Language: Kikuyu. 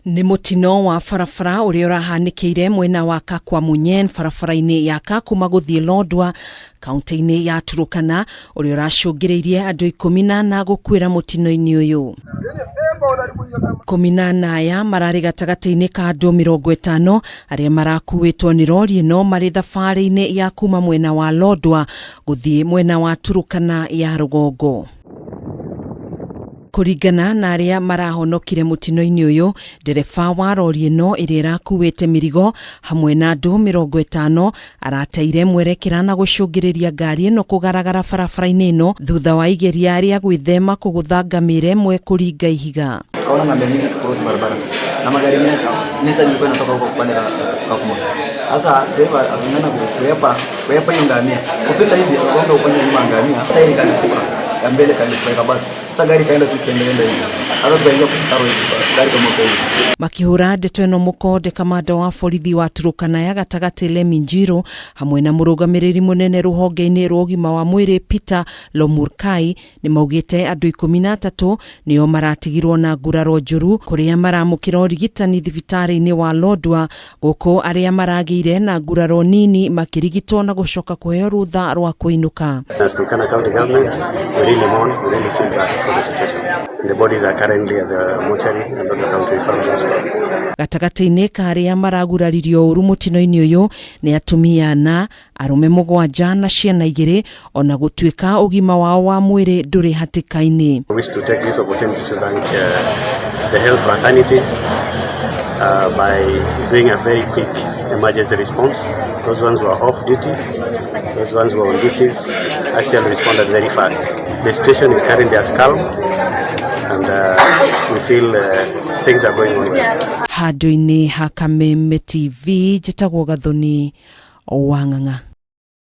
Nĩ mũtino wa barabara ũrĩa ũrahanĩkĩire mwena wa Kakwamunyen barabara-inĩ ya Kakuma gũthiĩ Lodwar kaunti-inĩ ya Turukana ũrĩa ũracũngĩrĩirie andũ 14 gũkuĩra mũtino-inĩ ũyũ. 14 aya mararĩ gatagatĩ-inĩ ka andũ 50 arĩa marakuĩtwo nĩ rori ĩno marĩ thabarĩ-inĩ ya kuma mwena wa Lodwar gũthiĩ mwena wa Turukana ya rũgongo. Kũringana na arĩa marahonokire mũtino-inĩ ũyũ, ndereba wa rori ĩno ĩrĩa ĩrakuĩte mĩrigo hamwe na andũ 50 arateire mwerekera na gũcũngĩrĩria ngari ĩno kũgaragara barabara-inĩ ĩno thutha wa igeria rĩa gwĩthema kũgũtha ngamĩra ĩmwe kũringa ihiga. Tukaona ng'ombe mingi tukross barabara na magari mengi, Nissan ilikuwa inatoka huko upande wa Kakuma. Sasa dereva akang'ang'ana kuepa kuepa hiyo ngamia, kupita hivi akagonga upande nyuma ya ngamia, tairi ikalipuka ya mbele ikalipuka basi. Sasa gari ikaenda tu ikienda enda hivi, sasa tukaingia kwa mtaro hivi, gari kama hivi. Makĩhũra ndeto ĩno mũkonde, kamanda wa borithi wa Turukana ya gatagatĩ Lemi Njiru hamwe na mũrũgamĩrĩri mũnene rũhonge-inĩ rwa ũgima wa mwĩrĩ Peter Lomurkai nĩ maugĩte andũ 13 nĩo maratigirwo na nguraro njũru kũrĩa maramũkĩra ũrigitani thibitarĩ-inĩ wa Lodwar, gũkũ arĩa maragĩire na nguraro nini makĩrigitwo na gũcoka kũheo rũtha rwa kũinũka. As Turkana County Government, we really mourn, we really feel bad for the situation. And the bodies are currently at the mortuary and Lodwar County Referral Hospital. Gatagatĩ-inĩ ka arĩa maraguraririo ũru mũtino-inĩ ũyũ nĩ atumia na arũme 7 na ciana 2, ona gũtuĩka ũgima wao wa mwĩrĩ ndũrĩ hatĩka-inĩ. We wish to take this opportunity to thank the health fraternity by doing a very quick emergency response. Those ones who are off duty, those ones who are on duties actually responded very fast. The situation is currently at calm and we feel things are going on well. Handũ-inĩ ha Kameme TV, njĩtagwo Gathoni Wang'ang'a.